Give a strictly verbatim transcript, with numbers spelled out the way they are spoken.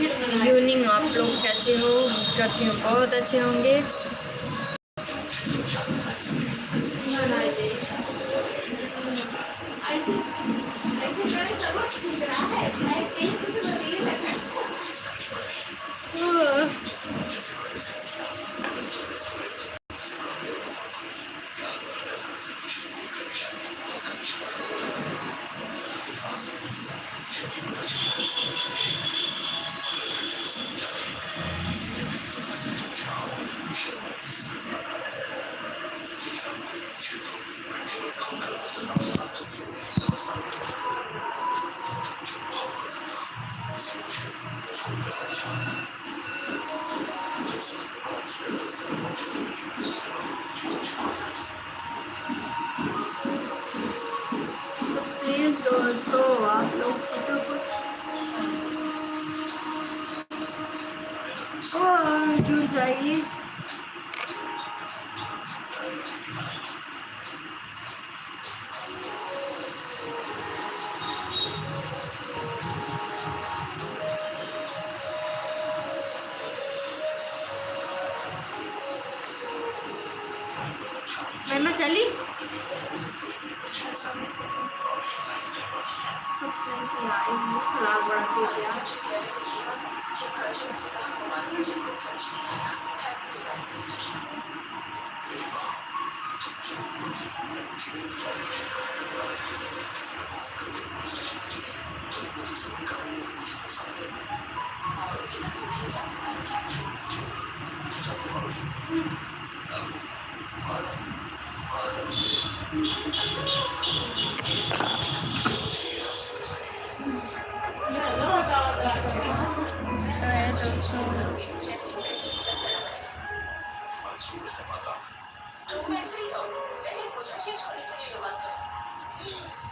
इवनिंग, आप लोग कैसे हो? उम्मीद करती हूँ बहुत अच्छे होंगे। तो प्लीज दोस्तों, आप लोग भी तो कुछ, ओ, जुड़ जाइए। महिमा चली? कुछ नहीं किया, एक मुंह लाल बड़ा के दिया।